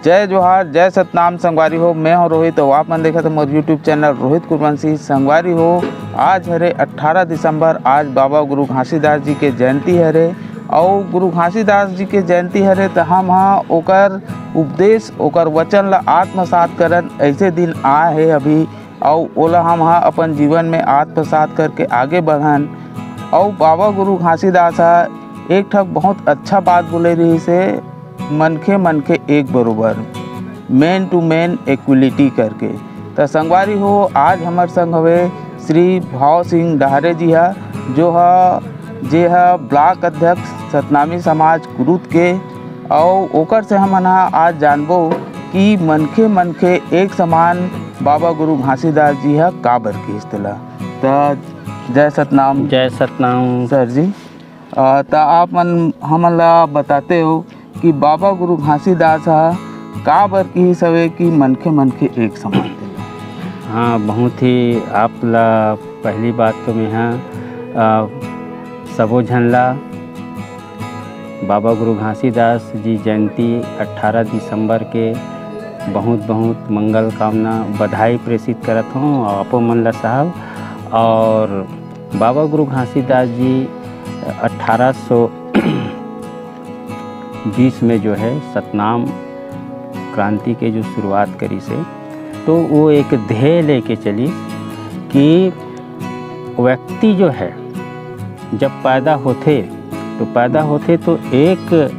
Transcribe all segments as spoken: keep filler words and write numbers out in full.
जय जोहार, जय सतनाम संगवारी हो। मैं हूं रोहित, अउ आप मन देखत हो मोर YouTube चैनल रोहित कुरबंसी। संगवारी हो, आज हरे अट्ठारह दिसंबर, आज बाबा गुरु घासीदास जी के जयंती हरे। अउ गुरु घासीदास जी के जयंती हरे, त हम हा ओकर उपदेश, ओकर वचन ला आत्मसात करन, ऐसे दिन आए हे अभी, अउ ओला हम हा अपन जीवन में आत्मसात करके आगे बढ़न। अउ बाबा गुरु घासीदास हा एक ठक बहुत अच्छा बात बोले रहिस हे, मनखे मनखे एक बरोबर, man to man equality करके। त संगवारी हो, आज हमर संग हवे श्री भाव सिंह डहरे जी हा, जो हा, जे हा ब्लॉक अध्यक्ष सतनामी समाज कुरुद के, अउ ओकर से हमन हा आज जानबो कि मनखे मनखे एक समान बाबा गुरु घासीदास जी हा काबर किहिस तेला। त जय सतनाम। जय सतनाम। सर जी, अ, त आप मन हमन ला बताते हो कि बाबा गुरु घासीदास हा काबर किहिस हवे कि मनखे मनखे एक समान तेला। हाँ, बहुत ही आप ला पहली बात तो मैं हा, अ, सबो झन ला बाबा गुरु घासीदास जी जयंती अट्ठारह दिसंबर के बहुत बहुत मंगल कामना, बधाई प्रेषित करत हूँ, आपो मन ला साहब। और बाबा गुरु घासीदास जी अठारह सौ बीस में जो है सतनाम क्रांति के जो शुरुआत करिस हे, तो वो एक ध्येय लेके चलिस कि व्यक्ति जो है जब पैदा होथे, तो पैदा होथे तो एक,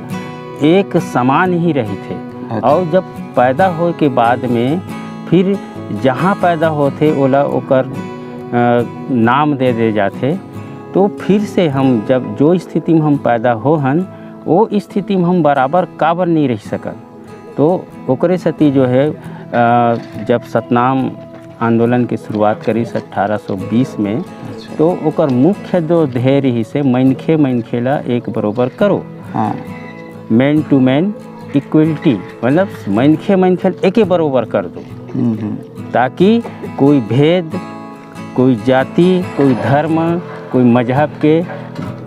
एक समान ही रहिथे। अच्छा। और जब पैदा होए के बाद में फिर जहाँ पैदा होथे ओला ओकर, अ, नाम दे दे जाथे। तो फिर से हम जब जो स्थिति में हम पैदा हो हन, वो स्थिति में हम बराबर काबर नहीं रह सकन? तो ओकरे सेती जो है, अ, जब सतनाम आंदोलन के शुरुआत करिस अठारह सौ बीस में, अच्छा। तो ओकर मुख्य जो ध्येय रहिस हे, मनखे मनखे ला एक बरोबर करो। हाँ। Man to man equality, मतलब मनखे मनखे ला एके बरोबर कर दो। हम्म, हम्म। ताकि कोई भेद, कोई जाति, कोई धर्म, कोई मजहब के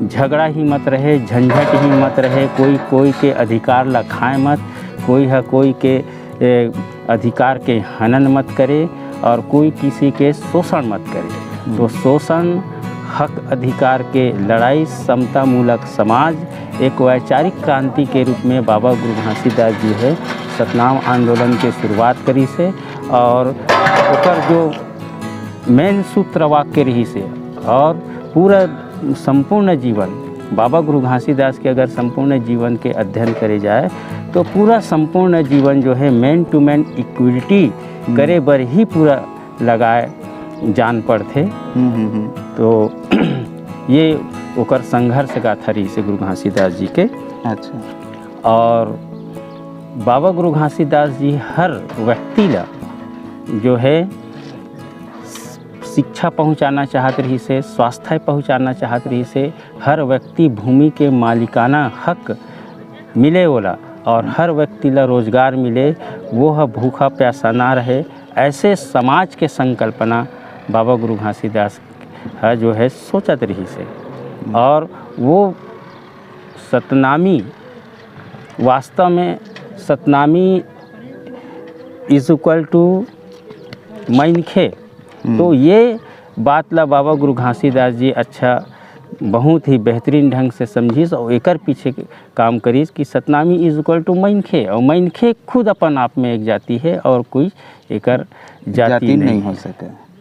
झगड़ा ही मत रहे, झंझट ही मत रहे, कोई कोई के अधिकार ला खाए मत, कोई ह कोई के, ए, अधिकार के हनन मत करे और कोई किसी के शोषण मत करे। हम्म। तो शोषण, हक अधिकार के लड़ाई, समतामूलक समाज, एक वैचारिक क्रांति के रूप में बाबा गुरु घासीदास जी है सतनाम आंदोलन के शुरुआत करिस हे और ओकर जो मेन सूत्र वाक्य रहिस हे और पूरा संपूर्ण जीवन, बाबा गुरु घासीदास के अगर संपूर्ण जीवन के अध्ययन करे जाए तो पूरा संपूर्ण जीवन जो है man to man equality हम्म। करे बर ही पूरा लगाए जान पड़थे। हम्म, हम्म, हम्म। तो ये ओकर संघर्ष गाथा रहिस हे गुरु घासीदास जी के। अच्छा। और बाबा गुरु घासीदास जी हर व्यक्ति ला जो है शिक्षा पहुंचाना चाहत रहिस हे, स्वास्थ्य पहुंचाना चाहत रहिस हे, हर व्यक्ति भूमि के मालिकाना हक मिले ओला और हर व्यक्ति ला रोजगार मिले, वो ह भूखा प्यासा ना रहे, ऐसे समाज के संकल्पना बाबा गुरु घासीदास ह जो है सोचत रहिस हे। और वो सतनामी, वास्तव में सतनामी is equal to मनखे। हम्म। तो ये बात ला बाबा गुरु घासीदास जी अच्छा, बहुत ही बेहतरीन ढंग से समझिस और एकर पीछे काम करिस कि सतनामी is equal to मनखे और मनखे खुद अपन आप में एक जाति है और कोई एकर जाति जाति नहीं नहीं है। हो सके।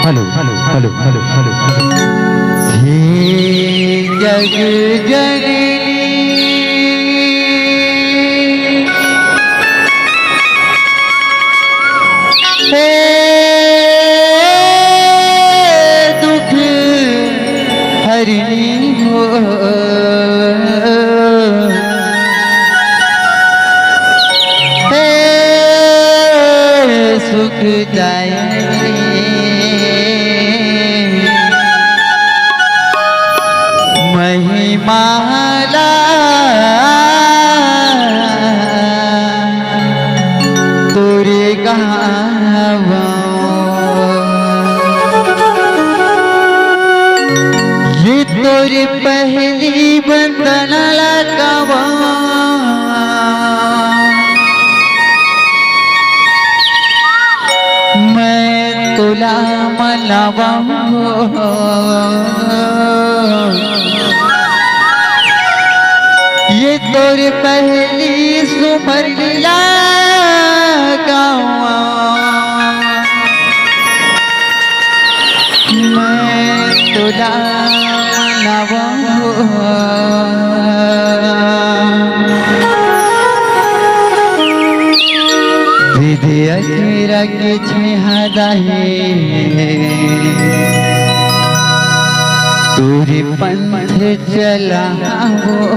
Hello, hello, hello, hello, hello, hello. हे जग जननी, हे हरि हो। हे सुखदाई, महिमा ला तोरे गावों। ये तोरे पहली बंदना लगावों, मैं तोला मनावों। ये तोरे पहली सुमरनिया गावों, मैं तोला मनावों। दीदी अचरा के छेहा दाई, तोरे पंथ चलावों।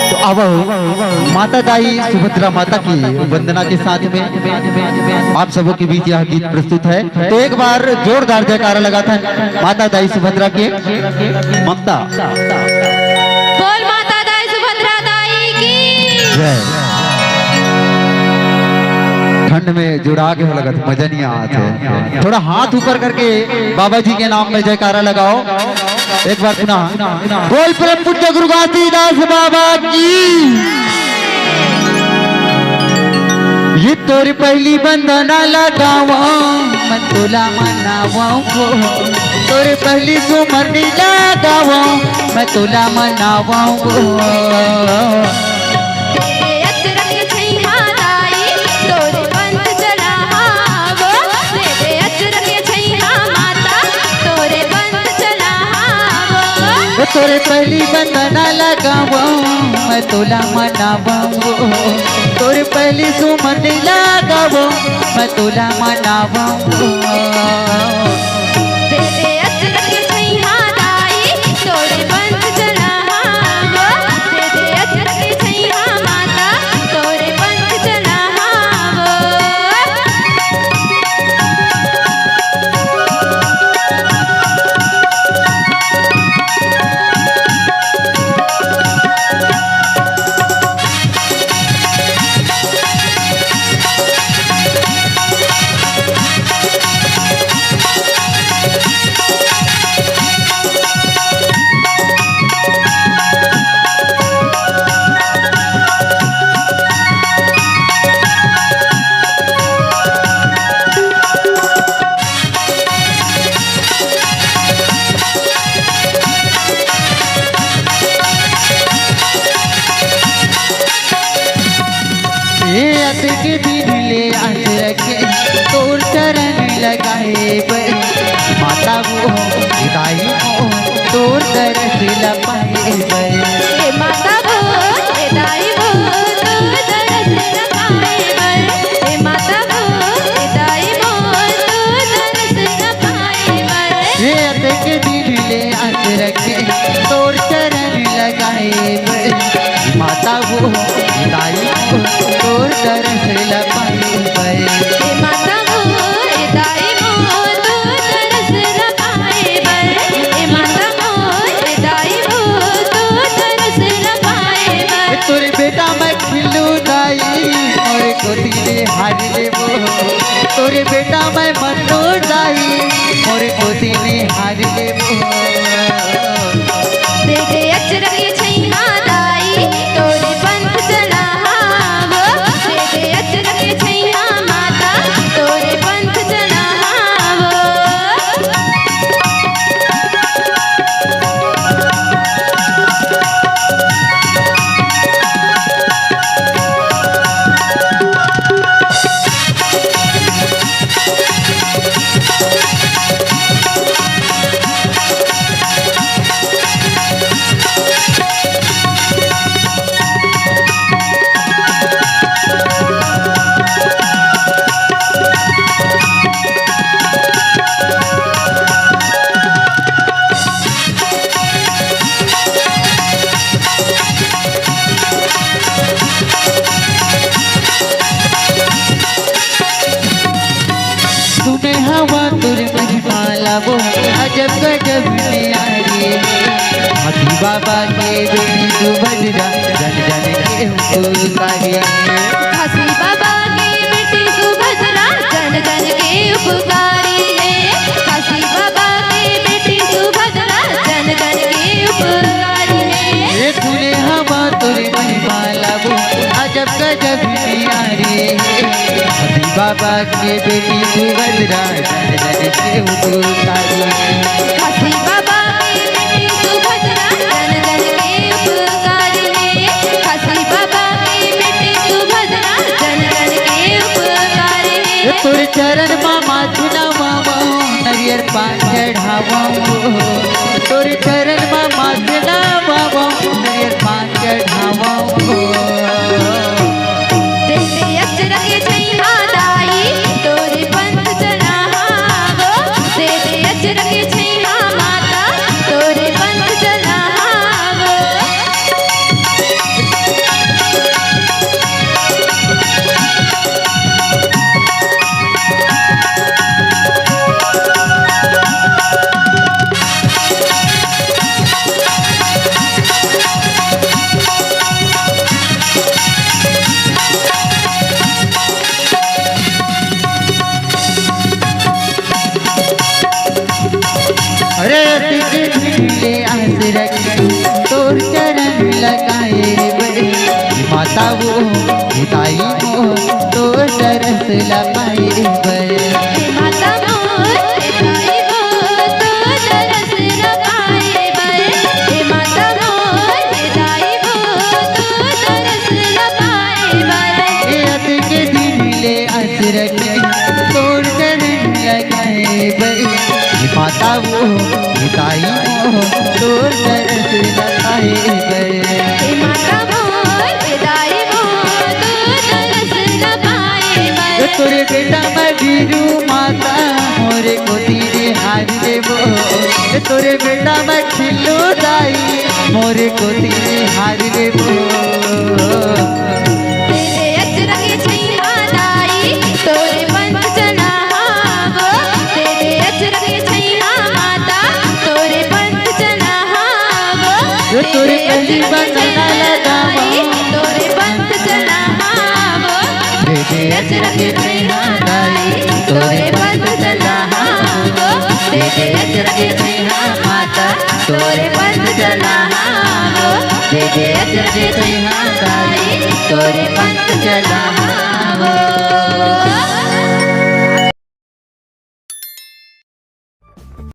तो अब माता दाई सुभद्रा माता की वंदना के साथ में आप सबों के बीच यह गीत प्रस्तुत है। तो एक बार जोरदार जयकारा लगाथन माता दाई सुभद्रा के। ममता। बोल माता दाई सुभद्रा दाई की। जय। ठंड में जुड़ा के हो लगत, मजा नहीं आत है। थोड़ा हाथ ऊपर करके बाबा जी के नाम में जयकारा लगाओ। एक बार पुनः बोल प्रेम पूज्य गुरु घासीदास बाबा की। ये तोरे पहली बंदना लगावों, मैं तोला मनावों। तोरे पहली सुमरनी लगावों, मैं तोला मनावों। तेरे अचरक छैया दाई, तोरे पंथ चलावों। तेरे अचरक छैया माता, तोरे पंथ चलावों। वो तोरे पहली बंदना लगावों, मैं तोला मनावों। तोरे पहली सुमरनी लगावों, मैं तोला मनावों। दे दे अचरक छैया दाई, तोरे पंथ चलावों। दे दे अचरक छैया माता, तोरे पंथ चलावों। ए अतेक दिन ले आस रखे तोर चरण लगाए बर, माता वो दाई वो तोर दरस ला पाए बर। ए माता वो, ए दाई वो, तोर दरस ला पाए बर। ए माता वो, ए दाई वो, तोर दरस ला पाए बर। ए अतेक दिन ले आस रखे तोर चरण लगाए बर, माता वो, दाई वो, तोर दरस ला पाए बर। ए माता वो, ए दाई वो, तोर दरस ला पाए बर। ए माता वो, ए दाई वो, तोर दरस ला पाए बर। ए तोरे बेटा मैं खिल्लू दाई, मोर गोदी ले हार लेबो। तोरे बेटा मैं मन्नू दाई, मोर गोदी ले हार लेबो। दे दे अचरक छैया दाई, तोरे पंथ चलावो। दे दे अचरक छैया माता, तोरे पंथ चलावो। तोर महिमा ला वो अजब गजब नियारी। खासी बाबा के बेटी सुभद्रा, जन जन के उपकारी। खासी बाबा के बेटी सुभद्रा, जन जन के उपकारी हे। खासी बाबा के बेटी सुभद्रा, जन जन के उपकारी हे। ए सुने हवा तोर महिमा ला वो अजब गजब नियारी। खासी बाबा के बेटी सुभद्रा, जन जन के उपकारी। खासी बाबा के बेटी सुभद्रा, जन जन के उपकारी हे। खासी बाबा के बेटी सुभद्रा, जन जन के उपकारी हे। तोर चरण मा माथ नवावं, नरियर पान चढ़ावं। तोर चरण मा माथ नवावं, नरियर पान चढ़ावं। तेरे अचरक छैहा दाई, तोरे पंथ चढ़ावो। तेरे अचरक छैहा माता, तोरे पंथ चढ़ावो। अरे अतिथि ले आस रखे, तोर चरण लगाए बर। माता वो दाई वो, तोर तरस ला पाए बर। हे माता मोर, हे दाई वो, तोर तरस ला पाए बर। हे माता मोर, हे दाई वो, तोर तरस ला पाए बर। ए अतिक दिन ले आस रखे, तोर चरण लगाए बर। हे माता वो, हे दाई वो, तोर तरस ला पाए बर। हे माता मोर, हे दाई वो, तोर तरस ला पाए बर। तोरे बेटा मैं वीरू माता, मोरे कोती निहार लेबो। तोरे बेटा मैं खिल्लू दाई, मोरे कोती निहार लेबो। तेरे अचरक छैहा दाई, तोरे पंथ चढ़ावो। तेरे अचरक छैहा माता, तोरे पंथ चढ़ावो। तोरे पंथ चढ़ावो, तोरे पंथ चढ़ावो। दे दे अचरक छैहा दाई, तोरे पंथ चढ़ावो। दे दे अचरक छैहा माता, तोरे पंथ चढ़ावो। दे दे अचरक छैहा दाई, तोरे पंथ चढ़ावो।